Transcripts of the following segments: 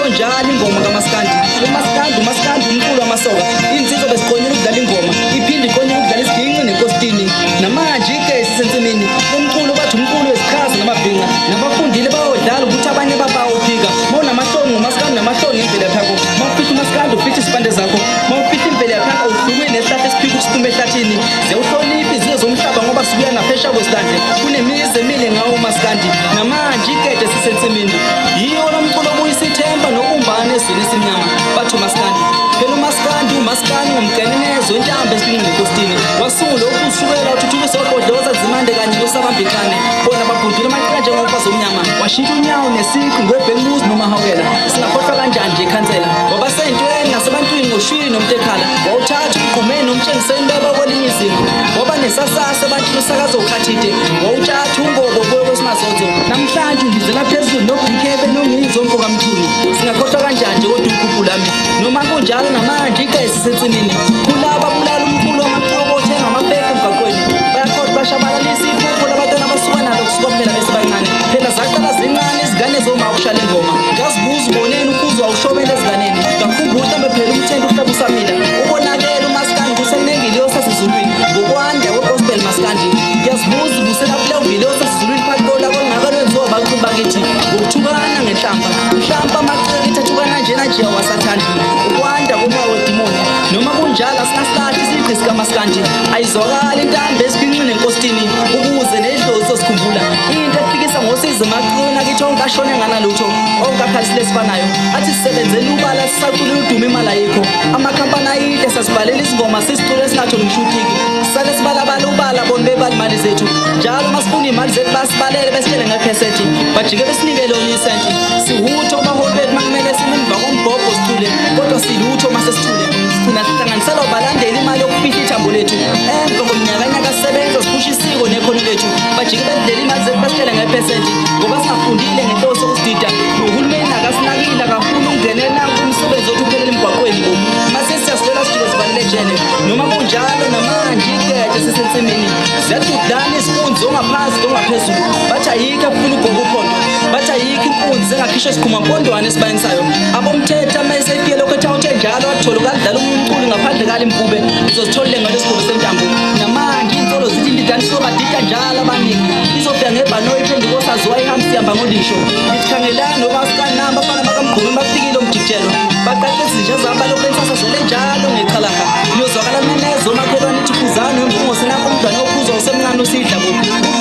Njalo ingoma kaMaskandi, uMaskandi uMaskandi umculo wamasoka, insizwa besiqonyela ukudlala ingoma, iphinde iqonyela ukudlala isiginci nenkositini. Namanje igesi sensimini, umculo bathi umculo wesichaza namabhinqa, nabafundile bayodlala ukuthi abanye babawuphika. Mawunamahloni ngoMaskandi namahloni ngemvelaphi yakho, mawufihla uMaskandi ufihla izipande zakho, mawufihla imvelaphi yakho uhlukene nesihlahla esiphika ukusiphuma ehlathini. Ziyawuhlonipha izizwe zomhlaba ngoba sibuya ngaphesheya kwezilwandle, kunemizi emile ngawo uMaskandi. Namanje igede sisensimini, yiwo lo mculo obuyisa ithemba nobumbano ezweni esimnyama. Bathi uMaskandi, phela uMaskandi uMaskandi ngumgenenezo intambo esiphinde nenkositini. Wasungula ukusukela uthuthukisa obhodloza zimande kanye nosabambixane, bona babhudula amaqela njengomfazi omnyama. Washintsha unyawo nesiqu ngobhenguzi nomahawukela, singakhohlwa kanjani nje ikhansela. Wabaseyintweni nasebantwini ngoshwini nomtekhala, wawuthatha umgqumeni nomtshengiseni beba kwelinye izinga. Waba nesasasa ebantwini usakaza ukhathide, wawutshatha ungobo kuye kwesimazozo. Namhlanje undizela phezulu nobhikebe nongizwe mfokaMchunu, singakhohlwa kanjani nje kodwa uphuphu lami. Noma kunjalo namanje igesi sensimini, kulaba bulala umculo wamaqobo othenga amabheke emgwaqweni. Bayakhohlwa bashabalalisa iphupho labantwana abasuka nalo kusuka kuphela besebancane. Phela zaqala zincane izingane zoma ukushala ingoma, ngazibuza uboneni ukuzwa ushobele ezinganeni. Ngakhumbula mhlambe phela umthendo uhlaba usamila, ubonakele uMaskandi kusenengile yosasezulwini. Ngokwanda kwe-gospel Maskandi, ngiyazibuza ubuselaphile yosasezulwini phakathi kolaka olungaka lwenziwa abaculi bakithi ngokuthukana ngenhlamba. Mhlawumbe amaqiniso athukana njena nje awasathandi ukwanda komoya wedimoni. Noma kunjalo asingasilahli isigqi sikaMaskandi, ayizwakali intambo esiginqini nenkositini ukuze nedlozi sosikhumbula. Into efikisa ngosizi emaqini akithi onke ashone nganalutho, onke akhalisile esifanayo. Athi sisebenzele ubala sisacula udumo imali ayikho, amakhampani ayile sasibhalela izingoma sisicule singatholi ngisho utiki. Sale sibalabala ubala bona bebala imali zethu njalo masifuna imali zethu basibalele besitshele ngephesenti, bajike besinike lona isenti. Siwutho kubaholi bethu makumele sime emva kombhobho sicule, kodwa silutho mase sithule. Sigcina sihlanganiselwa balandeli imali yokufihla ithambo lethu. Emva komnyakanyaka sisebenza siphusha isiko nekhono lethu, bajike bedlela imali zethu besitshele ngephesenti ngoba singafundile ngenhloso yokusidida. Nohulumeni akasinakile akafuni ukungenela umsebenzi othi uphelele emgwaqweni bo. Mase siyasilela sijike sivalele ejele. Noma kunjalo namanje igede sisensimini, ziyadudlana izinkunzi ongaphansi nongaphezulu. Bathi ayikho efuna ugogo uphondo, bathi ayikho inkunzi engakhishwa isiqhumampondwane esibayeni sayo. Abomthetho ama esefike lokho ethi awuthe njalo wathola ukadlala umculo ngaphandle kalimpube, uzozithola ngalo sigubhu sentambo. Namanje insolo zithi indidane isobadida njalo abaningi, izofika ngebhanoyi iphenduke osaziwa ihambe sihamba ngolisho. Ngithi khangelani noMaskandi namba abafana bakamgqumeni bafikile omjikijelo, baqaqe izinja zabo balokhu bensasazele njalo ngechalaha. Niyozwakala memezo omakhelwane ithi khuzani wempungo senakho umntwana ophuzwa usemncane usidla bo.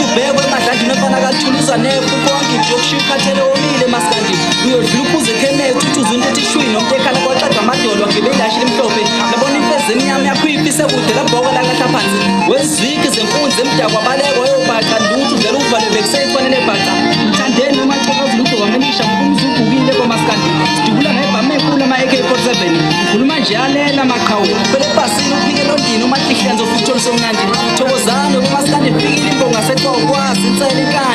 Ubhekwe emadladini ofana kathuliswa nefu konke nje okushiya ukhathele omile Maskandi. Uyodlula uphuze ekhemesti uthuze into ethi shwi nomtekhala kwaxaga amadolo wagibela ilashi limhlophe. Labona imfezi emnyama yakho uyifise kude labhoko lakahla phansi. Wezwiki zempunzi emdakwa balekwa yobhaqa lutho udlela uvale bekuseyifane nebhaqa. Mthandeni noma xhakaza lutho wamenisha umzugukile kwaMaskandi. Sidubula ngebhamu enkulu ama AK47. Ngikhuluma nje alela amaqhawe. Phela ebhasini uphike londini umahlihlane zofuthu olusomnandi. Thokozani kuMaskandi ifikile imbonga seqokwazi insela inkabi.